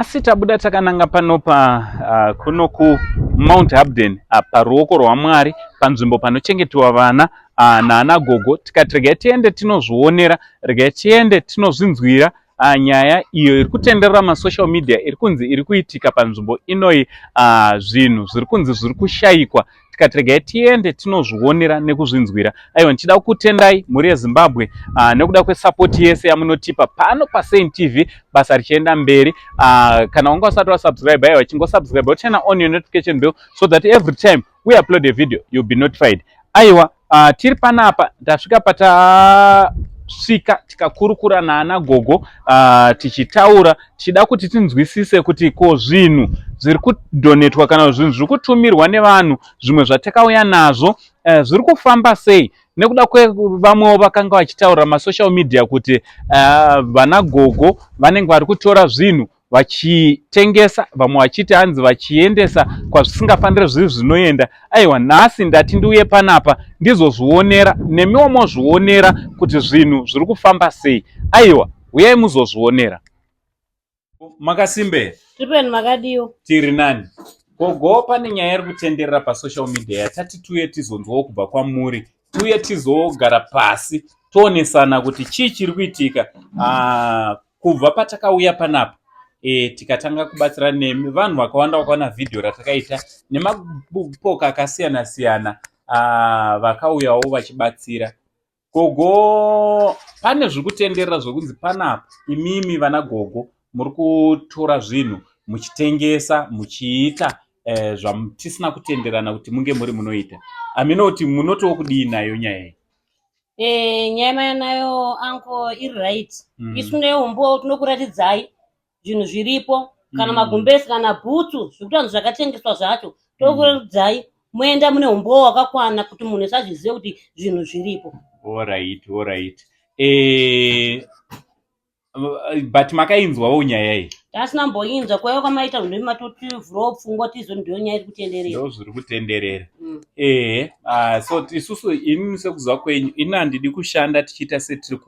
Asi tabuda takananga pano pa kuno ku Mount Hampden paruoko rwaMwari, panzvimbo panochengetewa vana naana gogo, tikati regai tiende tinozvionera, regai tiende tinozvinzwira nyaya iyo iri kutenderera masocial media, iri kunzi iri kuitika panzvimbo inoyi. Zvinhu zviri kunzi zviri kushayikwa, tikati regai tiende tinozvionera nekuzvinzwira. Aiwa, ndichida kukutendai, mhuri yeZimbabwe, nekuda kwesapoti yese yamunotipa pano paSaint TV, basa richienda mberi. Kana wanga usati wasubscribe, aiwa, chingosubscribe, turn on your notification bell so that every time we upload a video you'll be notified. Aiwa, tiri panapa, tasvika patasvika, tikakurukura naana gogo, tichitaura tichida kuti tinzwisise kuti ko zvinhu zviri kudonetwa kana zvinhu zviri kutumirwa nevanhu, zvimwe zvatakauya nazvo, zviri kufamba sei, nekuda kwevamwewo vakanga vachitaura masocial media kuti vana gogo vanenge vari kutora zvinhu vachitengesa, vamwe vachiti hanzi vachiendesa kwazvisingafaniri zviri zvinoenda. Aiwa, nhasi ndati ndiuye panapa ndizozvionera, nemiwo mozvionera kuti zvinhu zviri kufamba sei. Aiwa, uyai muzozvionera. Makasimbe? Tipeni, makadiwo? Tiri nani, gogo. Pane nyaya iri kutenderera pasocial media yatati tiuye tizonzwawo kubva kwamuri, tiuye tizogara pasi toonesana kuti chii chiri kuitika. Kubva patakauya panapa, tikatanga kubatsira nemi, vanhu vakawanda vakaona vhidhiyo ratakaita nemapoka akasiyana siyana, vakauyawo vachibatsira. Gogo, pane zviri kutenderera zvokunzi panapa imimi vana gogo muri kutora zvinhu muchitengesa, muchiita zvatisina kutenderana kuti munge muri munoita. Hamino kuti munotiwo kudii nayo nyaya iyi? Nyaya maya nayo, uncle, iri right. Isu neumbo tinokuratidzai zvinhu zviripo, kana magumbezi kana bhutsu zvekuti vanhu zvakatengeswa zvacho, tokuratidzai, moenda mune umbowo hwakakwana kuti munhu esazvizive kuti zvinhu zviripo. Alright, but makainzwawo nyaya iyi? Tasina mboinzwa. Kwaiva kwamaita zvinhu matotivhurawo pfungwa tizo ndiyo nyaya iri kutenderera. Ndo zviri kutenderera. Ehe, so isusu, inini sekuziva kwenyu, ini handidi kushanda tichiita setiri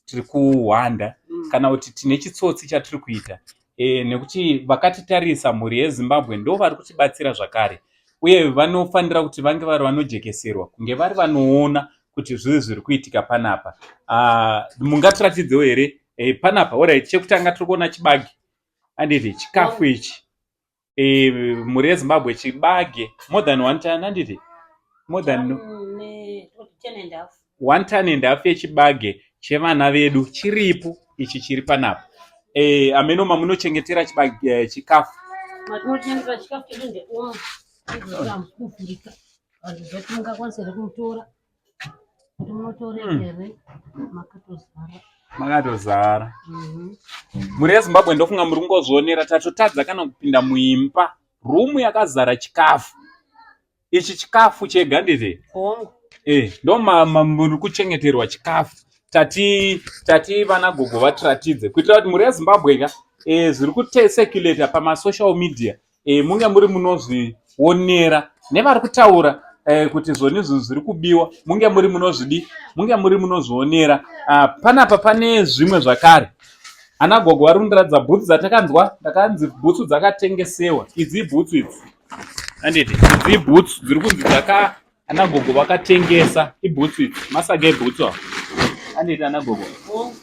tiri kuhwanda kana kuti tine chitsotsi chatiri kuita, nekuti vakatitarisa, mhuri yeZimbabwe ndo vari kutibatsira zvakare, uye vanofanira kuti vange vari vanojekeserwa, kunge vari vanoona kuti zvii zviri kuitika panapa. Mungatiratidzewo here panapa? Alright, chekutanga tiri kuona chibage, handiti? Chikafu ichi, mhuri yeZimbabwe, chibage more than 1 ton, handiti? More than 10 and half. 1 ton and half yechibage chevana vedu chiripo ichi chiri panapa. Ameno mamunochengetera chibage, chikafu. Matinochengetera chikafu chedu ndeumu kuvhurika vanhu zvati mungakwanisa here kumutora kuti munotorei here, makatozara. Makatozara. Mhuri yeZimbabwe, ndofunga muri kungozvionera, tatotadza kana kupinda muimba, rumu yakazara chikafu ichi, chikafu chega, nditi? Hongu. Ndo muri kuchengeterwa chikafu. Tati vana gogo vatiratidze kuitira kuti mhuri yeZimbabwe ka, zviri kucirculata pamasocial media, munge muri munozvionera, nevari kutaura kuti zvoni zvinhu zviri kubiwa, munge muri munozvidi, munge muri munozvionera. Panapa pane zvimwe zvakare. Ana gogo vari kundiratidza bhutsu dzatakanzwa, ndakanzi bhutsu dzakatengesewa. Idzi ibhutsu idzi, anditi? Idzi ibhutsu dziri kunzi dzaka ana gogo vakatengesa. Ibhutsu idzi, masaga ebhutsu awa, anditi, ana gogo? Hongu.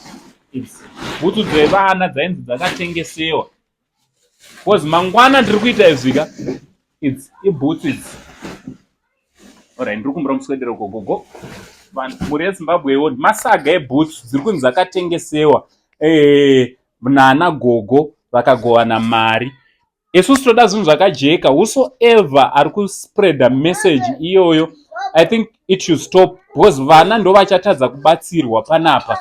Idzi bhutsu dzevana dzainzi dzakatengesewa, because mangwana ndiri kuita izvi ka. Idzi ibhutsu idzi. Alright, ndiri kumbura muswedero, gogogo. Vanhu, mhuri yeZimbabwewo, masaga ebhutsu dziri kunzi dzakatengesewa nana gogo vakagovana mari. Isusu toda zvinhu zvakajeka. Whosoever ari kuspreada message iyoyo, I think it should stop, because vana ndo vachatadza kubatsirwa panapa.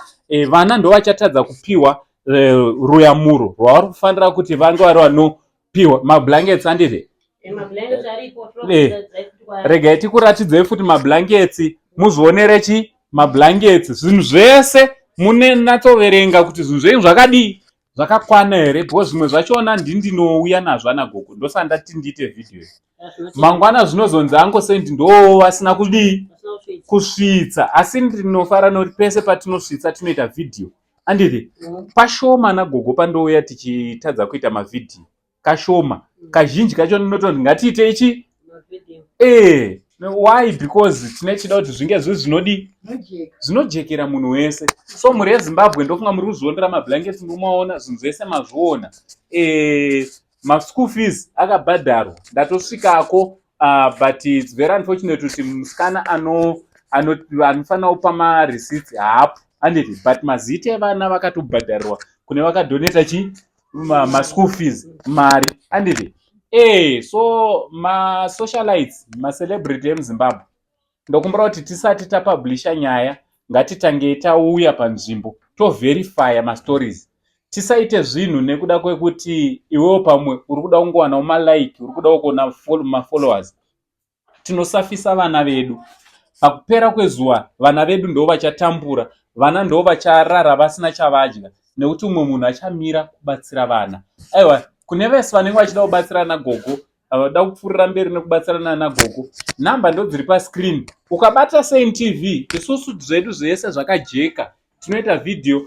Vana ndo vachatadza kupiwa ruyamuro rwavari kufanira kuti vange vari vanopiwa. Mablankets, anditi? Mablankets aripo. Regai tikuratidzei futi mablankets, muzvionere chi mablankets, zvinhu zvese mune natsoverenga kuti zvinhu zvenyu zvakadii, zvakakwana here, because zvimwe zvachona ndinouya nazvo, ana gogo, ndosaka ndati ndiite vhidhiyo iyi. Mangwana zvinozonzi angosendi ndo vasina kudii, kusvitsa. Asi ndinofara nokuti pese patinosvitsa tinoita vhidhiyo. Anditi pashoma nagogo pandouya tichitadza kuita mavhidhiyo kashoma, kazhinji kacho ndinototi ngatiite ichi. Mavhidhiyo. Why? Because tine chida kuti zvinge zviri zvinodi zvinojekera munhu wese. So mhuri yeZimbabwe, ndofunga muri kuzvionera mablankets, muri kumaona, zvinhu zvese mazviona. Maschool fees akabhadharwa, ndatosvikako, but it's very unfortunate kuti musikana anofanira kupa mareceipts haapo, handiti? But mazita evana vakatobhadharirwa kune vakadonata chi maschool fees mari, handiti? So masocialites, macelebrity emuZimbabwe, ndokumbira kuti tisati tapublisha nyaya, ngatitangei tauya panzvimbo, toverifya mastories. Tisaite zvinhu nekuda kwekuti iwewo pamwe uri kuda kungowanawo malike, uri kudawo kuona mafollowers. Tinosafisa vana vedu. Pakupera kwezuva vana vedu ndo vachatambura, vana ndo vacharara vasina chavadya nekuti umwe munhu achamira kubatsira vana. Aiwa, kune vese vanenge vachida kubatsira nagogo, vada kupfuurira mberi nekubatsirana nagogo, nhamba ndo dziri pascreen. Ukabata Saint TV, isusu zvedu zvese zvakajeka, tinoita vhidhiyo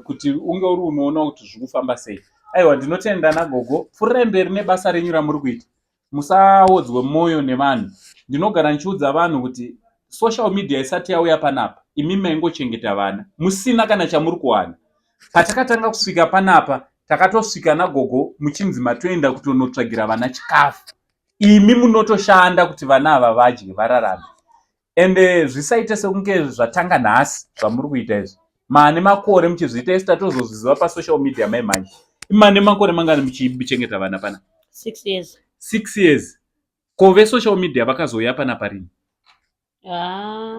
kuti unge uri unoona kuti zviri kufamba sei. Aiwa, ndinotenda nagogo, pfuurirai mberi nebasa renyu ramuri kuita, musaodzwe mwoyo nevanhu. Ndinogara ndichiudza vanhu kuti social media isati yauya panapa, imi maingochengeta vana musina kana chamuri kuwana. Patakatanga kusvika panapa, takatosvika nagogo muchinzi matoenda kutonotsvagira vana chikafu. Imi munotoshanda kuti vana ava vadye, vararame. Ende zvisaite sekunge zvatanga nhasi zvamuri kuita izvi, maane makore muchizviita. Isi tatozozviziva pasocial media mai manje. Imane makore mangani muchichengeta vana pana? 6 years. 6 years. Ko vesocial media vakazouya panapa rini? Ah,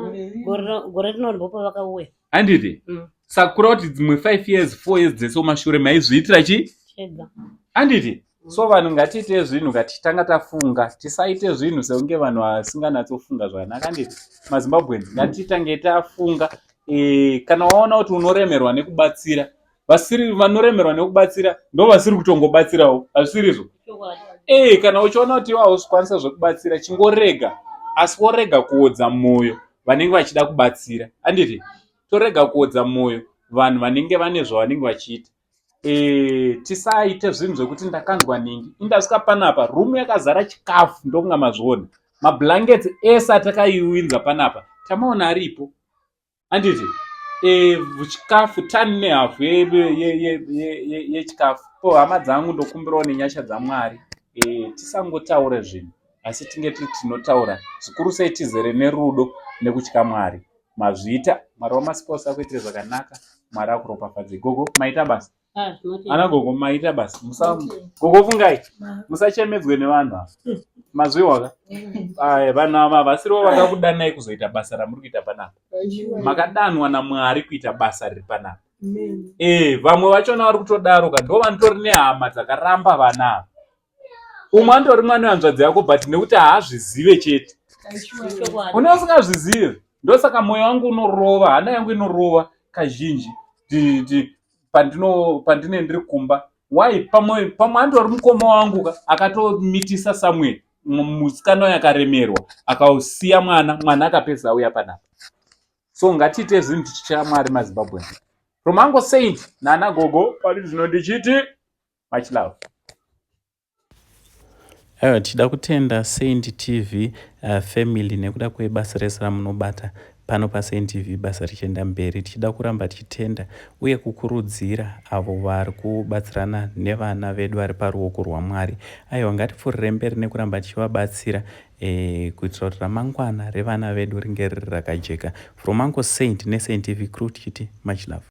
gore rino ndipo pavakauya. Handiti? Saka kureva kuti dzimwe 5 years, 4 years dzese kumashure maizviitira chi? Chega. Handiti? So vanhu ngatiite zvinhu ngatitanga tafunga, tisaite zvinhu sekunge vanhu vasinganatsofunga zvakanaka, handiti? MaZimbabweans, ngatitange tafunga. Kana waona kuti unoremerwa nekubatsira, vasiri vanoremerwa nekubatsira ndo vasiri kutongobatsirawo, hazvisirizvo? Chokwadi. Kana uchiona kuti iwe hausikwanisa zvekubatsira, chingorega, asi worega kuodza mwoyo vanenge vachida kubatsira, handiti? Torega kuodza mwoyo vanhu vanenge vane zvavanenge vachiita. Tisaite zvinhu zvekuti ndakanzwa nhingi. Indasvika panapa, rumu yakazara chikafu, ndokunga mazviona. Mablankets ese atakaiwinza panapa tamaona aripo, handiti? Chikafu tani nehafu yechikafu. Hama dzangu, ndokumbirawo nenyasha dzaMwari, tisangotaure zvinhu, asi tinge tiri tinotaura zvikuru sei tizere nerudo nekutya Mwari. Mazviita, Mwari wamasikose akuitire zvakanaka, Mwari akuropafadze. Gogo, maita basa. Ah, zvinotenda. Ana gogo, maita basa. Gogo, fungai musachemedzwe nevanhu ava, mazviwa ka? Aya, vanhu ava vasirivo vakakudanai kuzoita basa ramuri kuita panapa. Makadanwa naMwari kuita basa riri panapa. Vamwe vachona vari kutodaro ka, ndo vanotori nehama dzakaramba vana ava. Umwe anotori mwana wehanzvadzi yako, but nekuti haazvizive chete. Chokwadi. Une usingazvizive. Ndosaka mwoyo wangu unorova, hana yangu inorova kazhinji pandine ndiri kumba. Why? Pamwe andori mukoma wangu ka, akatomitisa somewhere, musikana uyu akaremerwa, akausiya mwana, mwana akapedza auya panapa. So ngatiite zvinhu tichitya Mwari, maZimbabwe. From Uncle Saint nana gogo, pari zvino ndichiti much love. Aiwa, tichida kutenda Saint TV family nekuda kwebasa rese ramunobata pano paSaint TV, basa richienda mberi. Tichida kuramba tichitenda uye kukurudzira avo vari kubatsirana nevana vedu vari paruoko rwaMwari. Aiwa, ngatipfuurire mberi nekuramba tichivabatsira kuitira kuti ramangwana revana vedu ringe riri rakajeka. From Uncle Saint neSaint TV crew tichiti much love.